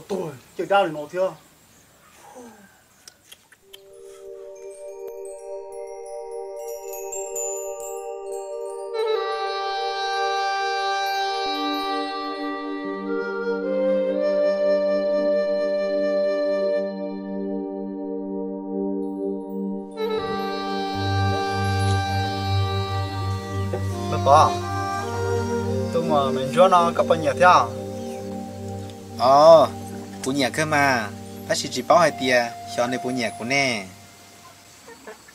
Tuag caj dab li no thiab. Pov, tus muam Maiv Ntsuab no koj puas nyiam thiab? Os, kuv nyiam kawg mas, tab sis tsis paub hais tias xyov nws puas nyiam kuv ne.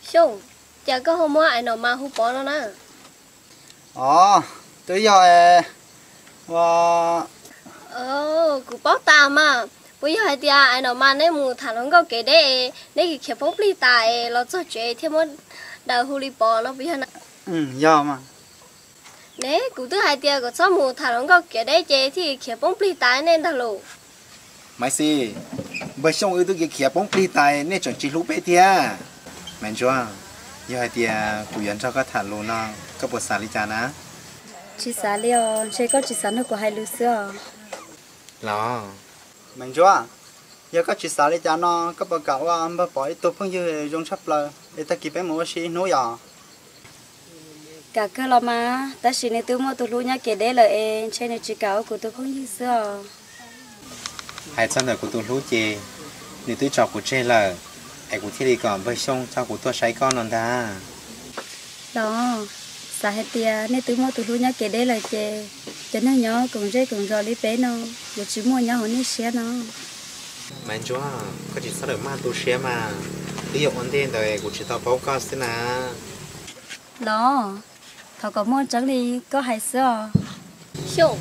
Xyooj, cas koj ho muab Aiv Nom Mas hu Pov no na? Os, twb yog ua... Kuv paub tas mas, puas yog hais tias Aiv Nom Mas neb mus tham hluas nkauj kev deb es neb khiav poob plig tas es los txog tsev thiaj muab daws hu li Pov no puas yog na? Yog mas. Ne, kuv twb hais tias kom txhob mus tham hluas nkauj kev deb ces thiaj khiav poob plig tas nej ntag lauj. Maiv Xis, npawg Xyooj wb twb khiav poob plig tas nej tseem tsis hlub peb thiab. Maiv Ntsuab, yog hais tias kuv yuav nrog koj tham lus no, koj puas xav li cas na? Tsis xav li os, ntshe koj tsis xav nrog kuv hais lus xwb os. Los, Maiv Ntsuab, yog koj tsis xav li cas no, koj puas kam ua npawg Pov ib tug phooj ywg zoo tshaj plaws es tag kis peb mus ua si ib hnub yom? Kam kawg los mas, tab sis nws twb muaj tus hlub nyob kev deb lawm es ntshe nws tsis kam ua kuv tus phooj ywg xwb os. Hais txog ntawm kuv tus hlub ces nws twb tso kuv tseg lawm, es kuv thiaj li kom npawg Xyooj coj kuv tuaj saib koj no ntag. Los, xav hais tias nej twb muaj tus hlub nyob kev deb lawm ces cov neeg nyob koom zej koom zos li peb no yuav tsis muaj nyob hauv nej siab no. Maiv Ntsuab, koj tsis txhob rawm maj tu siab mas, twb yog ua ntej ntawd kuv tsis tau paub koj xwb na. Los, thov kom muaj tseeb li koj hais xwb os. Xyooj,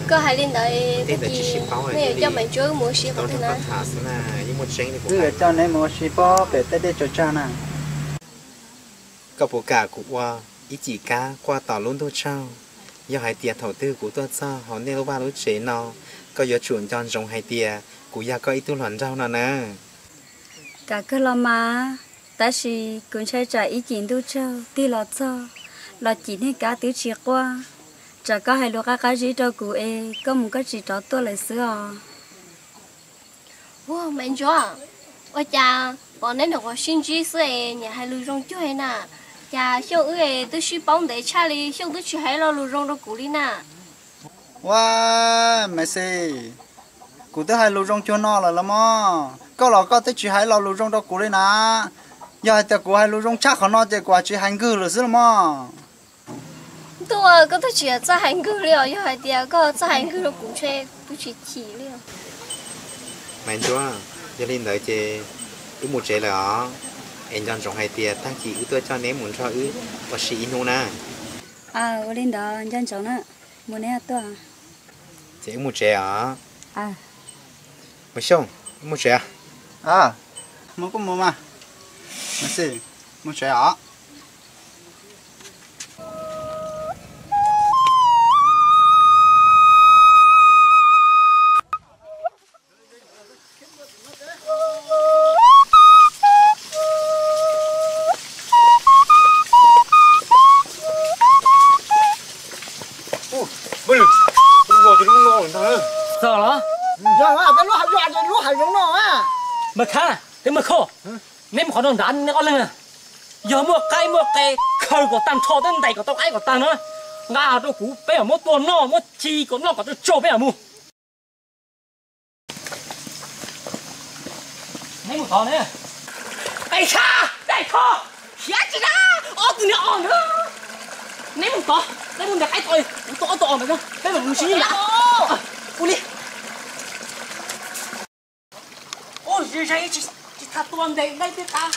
koj hais li ntawd tag kis nej yuav coj Maiv Ntsuab wb mus ua si qhov twg na? Wb yuav coj neb mus ua si pob pem tej dej tsaws tsag na. Koj puas kam kuv ua ib cim kab quaj tom lub ntuj tsaug? Yog hais tias thaum twg kuv tuaj txog hauv nej lub vaj lub tsev no, koj yuav tsum nco ntsoov hais tias kuv yog koj ib tug hluas nraug no na. Kam kawg los mas, tab sis kuv ntshai tsam ib cim ntuj tsaug tig los txog, los cim niag kab twb tsis quaj, tsam koj hais lus qab qab zib rau kuv es koj mus koj tsis rov tuaj lawm xwb os. Ua, Maiv Ntsuab, ua cas pom neb nyuam qhuav sib ntsib xwb es nyiam hais lus zoo cuag na? Cas Xyooj wb es twb sib paub ntev tshaj li Xyooj twb tsis hais lo lus zoo rau kuv li na? Ua, Maiv Xis, kuv twb hais lus zoo cuag no lawm los mog, koj los koj twb tsis hais lo lus zoo rau kuv li na. Yog hais tias kuv hais lus zoo tshaj qhov no ces kuv tsis hais nkwg lawm xwb los mog. Ntuj, koj twb tsis yog txawj hais nkwg li os, yog hais tias koj txawj hais nkwg rau kuv ntshe kuv tsis chim li os. Maiv Ntsuab, yog li ntawd ces wb mus tsev lawm os, es nco ntsoov hais tias tag kis wb tuaj coj neb mus nrog wb ua si ib hnub na. Ua li ntawd nco ntsoov na, mus neb tuaj. Ces wb mus tsev os. Mus Xyooj, wb mus tsev. Mus kuj mus mas, Maiv Xis, mus tsev os. Txog los? Yog peb lub hav zoov no. Mas khab, peb mus khau. Neb mus qhov no nrad neb ob leeg na. Yog muaj qaib muaj qe khaws kom tag nrho, tej ntais kom tau qaib kom tag no, nqa rau kuv, peb mam muab tua noj, muab ci kom noj kom tau tsau peb mam mus. Neb mus tod ne. Peb tshab, peb tho, khiav tsis da, ob tug niag os na. Neb mus tod, neb mus ntes qaib tod, kuv tua ob tug os ntawd, peb mam mus sib nyiam. Ua li. Ua, zeeg zeeg tsis txhob tua ntes nqaij peb qab.